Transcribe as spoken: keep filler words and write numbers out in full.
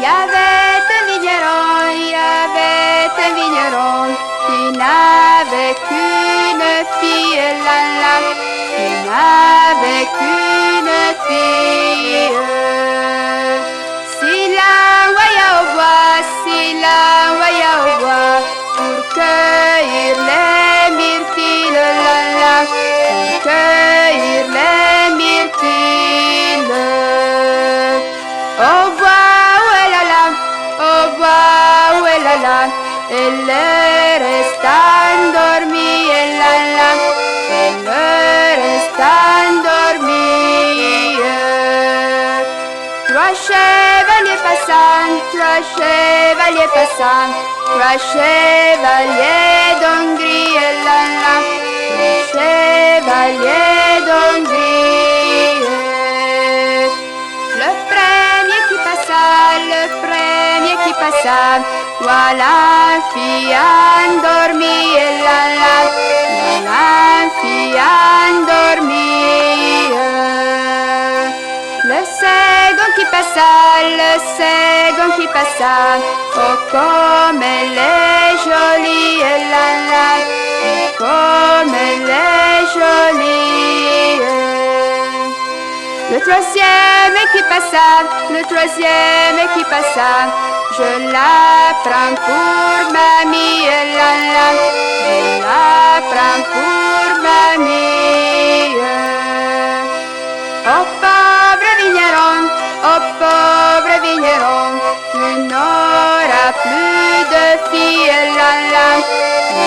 I avait un vigneron, i avait un vigneron qui n'avait qu'une fille, la la, qui n'avait qu'une fille. S'il l'envoya au bois, s'il l'envoya au bois pour cueillir les myrtilles, la la, pour cueillir les myrtilles. Au bois, oué la la, au bois, oué la la, elle reste endormie, la la, elle reste endormie. Trois chevaliers passants, trois chevaliers passants, trois chevaliers d'Hongrie, la la, trois chevaliers d'Hongrie. Le premier qui passa, le premier qui passa, voilà fille endormie, la la, voilà fille endormie. Le second qui passa, le second qui passa, oh comme elle est jolie, la la, oh comme elle est jolie. Le troisième qui passa, le troisième qui passa, je la prends pour mamie, la la, je la prends pour mamie. Oh pauvre vigneron, oh pauvre vigneron, tu n'auras plus de fille, la la, tu